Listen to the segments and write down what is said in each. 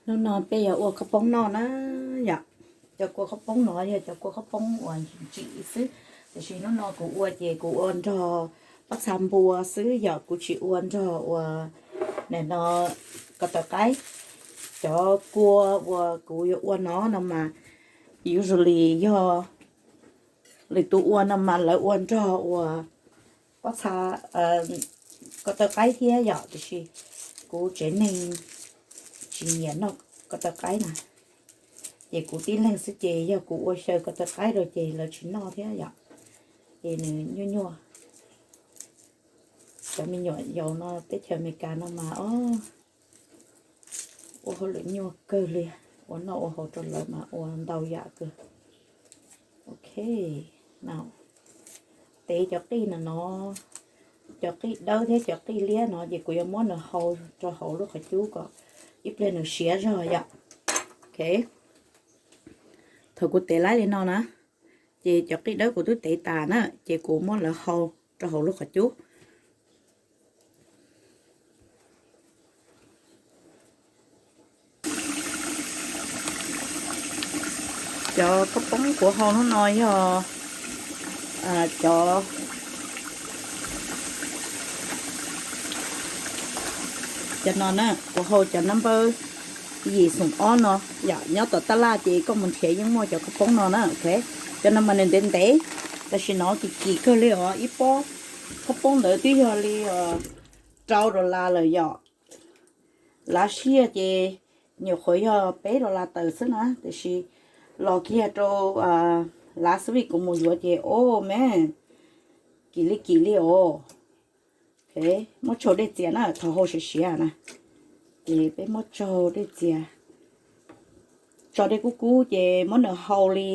Hnub no peb yuav ua khaub poob noj na yom. Cov kua khaub poob no yog cov kua khaub poob uas ntsim xwb, tiam sis hnub no kuv ua ces kuv ua nrog pob txha npua xwb yom, kuv tsis ua nrog ua nim no ko taw qaib. Cov kua uas kuv yuav ua no no mas usually yog lwm tus ua no mas lawv ua nrog ua pob txha ko taw qaib thiab yom, tiam sis kuv tsev neeg tsis nyiam noj ko taw qaib na, ces kuv tib leeg xwb ces yog kuv ua xyaw ko taw qaib rau ces lawv tsis noj thiab yom, ces nws nyuaj nyuaj. Cov me nyuam yaus no teb chaws Amelikas no mas ua hauj lwm nyuaj kawg li, ua noj ua haus rau lawv mas ua ntau yam kawg. Ok, tev cov qij no no, cov qij dawb thiab cov qij liab no ces kuv yuav muab nws hau rau hauv lub qhov cub kom ib pliag nws siav zog yom. Ok, thaum kuv tev laib li no na, ces cov qij dawb kuv twb tev tas na, ces kuv muab lawv hau rau hauv lub qhov cub. Cov khaub poob kuv hau hnub no yog cov, cov no na, kuv hau cov number yim xoom ob no yom, nyob tom tab laj ces koj mus nrhiav yeej muaj cov khaub poob no na. Ok, cov no mas nws ntev ntev, tam sim no kim kim kawg li os, ib pob khaub poob ntawd twb yog li rau dollar lawm yom. Lav siaj ces nyuam qhuav yog peb dollar tawm xwb na, tiam sis los kiag rau lav xwb vim kuv mus yuav ces o me, kim li kim li os. Muab tsaug dej txias na, thaum hau siav siav na, ces peb muab tsaug dej txias, tso dej kub kub ces muab nws hau li,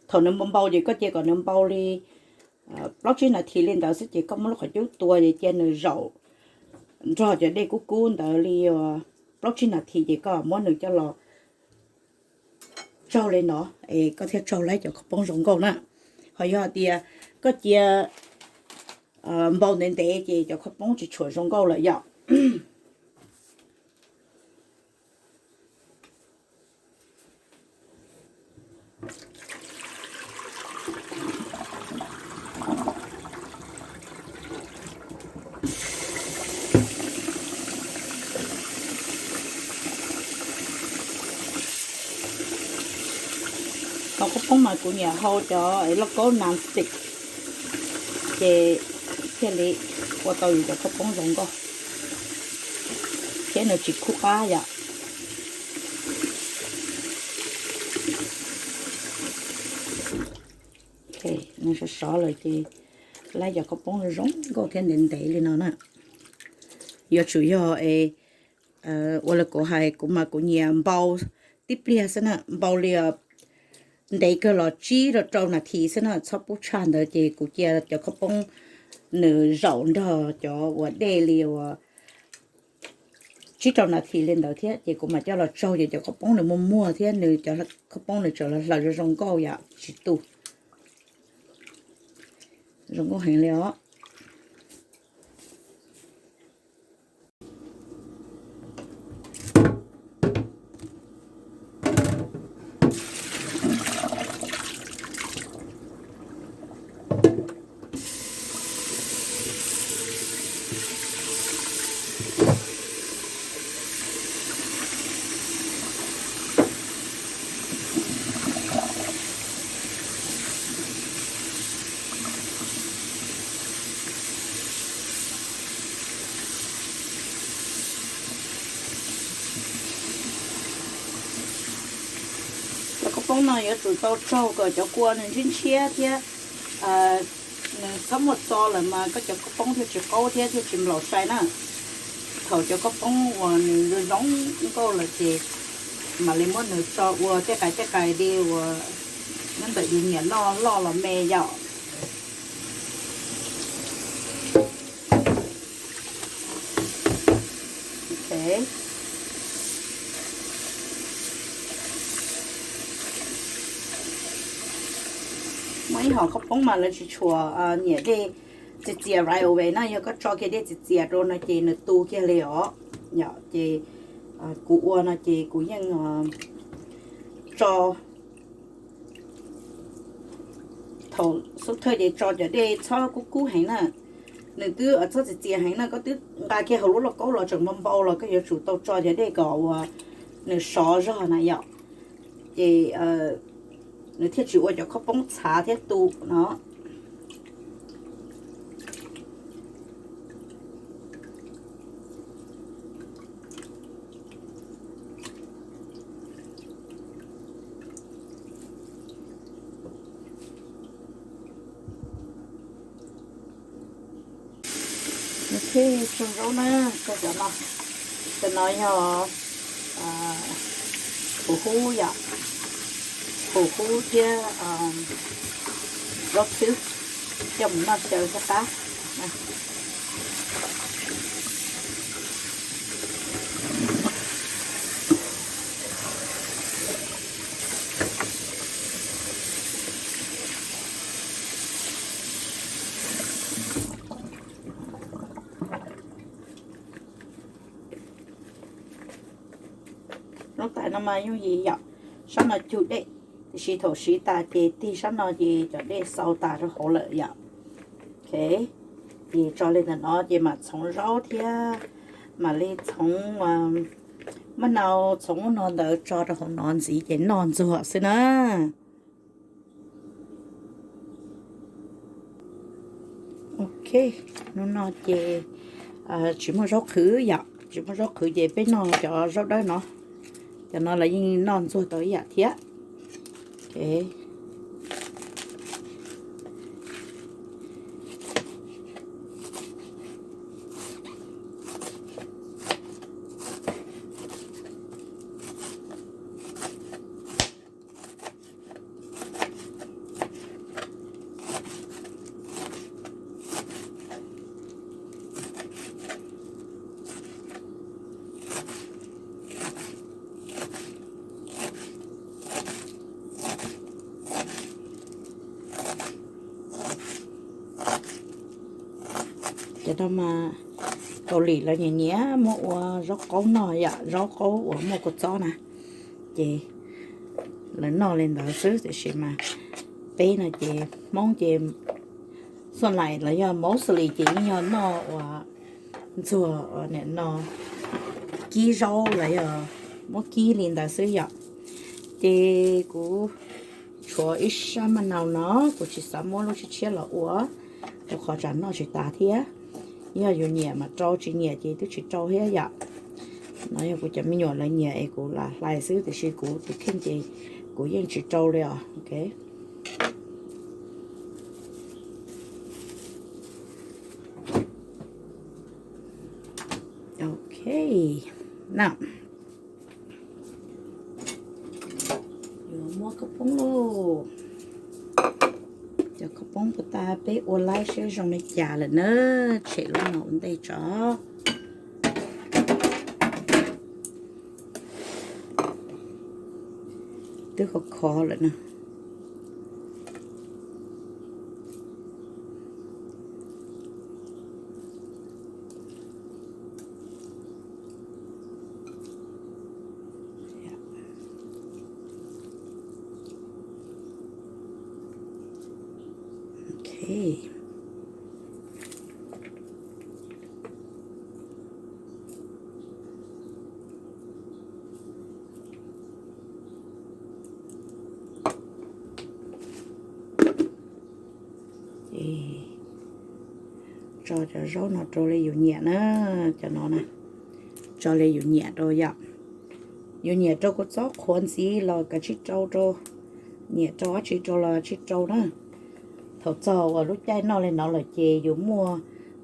thaum nws npau npau ces koj cia kom nws npau li plaub tsib nas this li ntawd xwb ces koj muab lub qhov cub tua ces cia nws zaum nrog cov dej kub kub ntawd li plaub tsib nas this ces koj muab nws coj los tsaug li no es koj thiaj tsaug laib cov khaub poob zoo nkauj na. Ho yog hais tias koj cia npau ntev ntev ces cov khaub poob tsis tshua zoo nkauj lawm yom. Cov khaub poob mas kuv nyiam hau cov lauj kaub non-stick, ces thiaj li ua tau yus cov khaub poob zoo nkauj thiab nws tsis khub qab yom. Nws sov sov lawm ces laib cov khaub poob zoo nkauj thiab ntev ntev li no na. Yuav tsum yog es ua li kuv hais, kuv mas kuv nyiam npau tib pliag xwb na, npau li ntev kawg los tsib rau rau nas this xwb na, txhob pub tshaj ntawd ces kuv cia cov khaub poob nws zaum nrog cov uas dej li uas tsib rau nas this li ntawd thiab ces kuv mam coj los tsaug ces cov khaub poob nws muag muag thiab nws cov khaub poob nws tseem hlaws zoo zoo nkauj yom, tsis tu. Zoo nkauj heev li os. Cov khaub poob no yuav tsum tau tsaug kom cov kua nws ntshiab ntshiab thiab nws txhob muaj txo lawm mas koj cov khaub poob thiaj tsis qaub thiab thiaj tsis nplaum sai na. Thaum cov khaub poob uas nws zoo nkauj lawm ces mam li muab nws tso ua tej qais tej qais li uas nyob ntawm yus nyiam noj loj los me yom. Muaj ib hom khaub poob mas lawv tsis tshua nyiam dej txias txias right away na, yog koj tso kiag dej txias txias rau no ces nws tu kiag li os. Yom, ces kuv ua no ces kuv yeej tso, thaum xub thawj ces tso cov dej txhob kub kub heev na, nws twb txhob txias txias heev na, koj twb nqa kiag hauv lub lauj kaub los tseem npau npau los koj yuav tsum tau tso cov dej kom uas nws sov zog na yom, ces nws thiaj tsis ua cov khob poob txhav thiab tu no. Ok, tso zaub na, tso cov no. Cov no yog qus hub yom, qus hub thiab zaub xwb, coj mus noj xyaw thiab qab. Noob tais no mas yooj yim yom, sab no cug dej, tiam sis thaum siv tas ces tig sab no ces cov dej xau tas rau hauv lawm yom. Ok, ces tso li ntawm no ces mam txhoov zaub thiab mam li txhoov maj nau, txhoov ub no ntawd tso rau hauv no ntxiv ces noj ntxuag xwb na. Ok, hnub no ces tsis muaj zaub qhwv yom, tsis muaj zaub qhwv ces peb noj cov zaub dawb no, cov no los yeej noj ntxuag tau ib yam thiab. Cov no mas Kaus Lim lawv nyiam nyiam muab ua zaub qaub noj yom, zaub qaub uas muaj kua txob na, ces lawv noj li ntawd xwb, tiam sis mas peb no ces Hmoob ces xuaj laim los yog mostly ces yeej yog noj uas ntxuag nim no kib zaub los yog muab kib li ntawd xwb yom. Ces kuv tshuav ib sab maj nau no, kuv tsis xav muab lub tshiab tshiab los ua, rau qhov tsam noj tsis tas thiab. Yog yus nyiam mas rau, tsis nyiam ces twb tsis rau thiab yom. No yog kuv cov me nyuam lawv nyiam es kuv lam hlais xwb, tiam sis kuv tus kheej ces kuv yeej tsis rau li os. Ok. Ok, na, yuav muab khaub poob lauj. Cov khaub poob puas tas peb ua laib seb zoo li cas lawm na. Tshem lub no ua ntej tso. Twb khov khov lawm na. Ok. Tso cov zaub no rau li yus nyiam na, cov no na, tso li yus nyiam rau yom. Yus nyiam rau kua txob qhuav ntxiv los kav tsij rau rau, nyiam rau dab tsi rau los kav tsij rau na. Thaum txog uas lub caij noj li no lawm ces yus muaj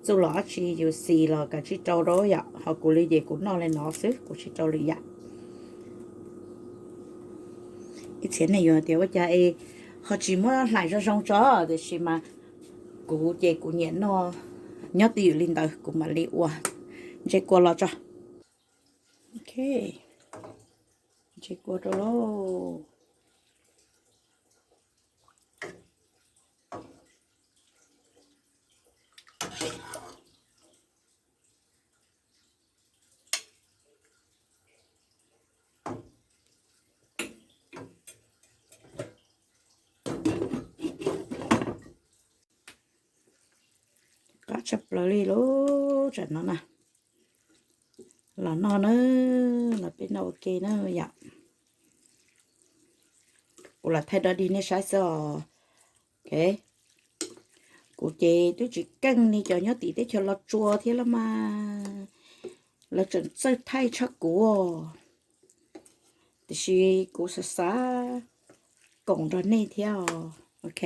txuj lom dab tsi yus xis los kav tsij rau rau yom, ho kuv li ces kuv noj li no xwb, kuv tsis rau lwm yam. Ib txhia nej yuav tias ua cas es ho tsis muab hlais zoo zoo tso, tiam sis mas kuv ces kuv nyiam noj nyob twj ywm li ntawd kuv mam li ua. Ntse kua los tso. Ok, ntse kua rau lauj. tshaj plaws li lub tsam no na. Los noj na, los peb noj ua ke na yom. Kuv los thaij dog dig nej saib xwb os. Kuv ces twb tsis keej li cov nyob tim teb chaws Los Tsuas thiab los mas, lawv tseem txawj thaij tshaj kuv. Tiam sis kuv xav xav koom nrog nej thiab os, ok.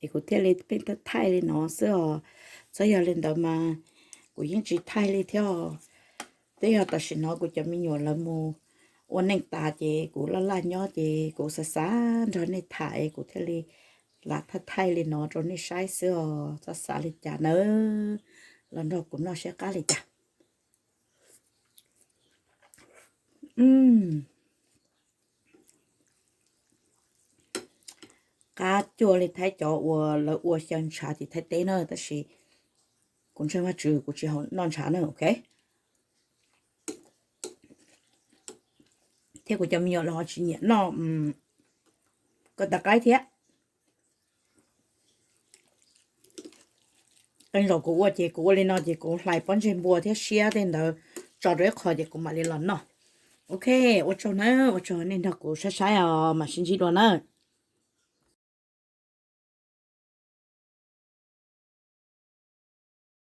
Es kuv thiaj li pheej thaij thaij li no xwb os. Txhob yog li ntawd mas kuv yeej tsis thaij li thiab os. Twb yog tam sim no kuv cov me nyuam lawv mus ua neej tas ces kuv laj laj nyob ces kuv xav xav nrog nej tham es kuv thiaj li lam thaij thaij li no rau nej saib xwb os. Txhob xav li cas nawb, los nrog kuv noj saib qab li cas. Qab cuag li Thaib cov uas lawv ua xyaw ntshav tim Thaib teb na, tab sis kuv ntseeg Vajtswv kuv tsis haum noj ntshav na, ok. Thiab kuv cov me nyuam los ho tsis nyiam noj koj tas qaib thiab. Qee zaum kuv ua ces kuv ua li no ces kuv hlais pob ntseg npua thiab siab tej ntawd tso rau ib qho ces kuv mam li los noj. Ok, ua tsaug na, ua tsaug nej nrog kuv saib saib os, mam sib ntsib dua na.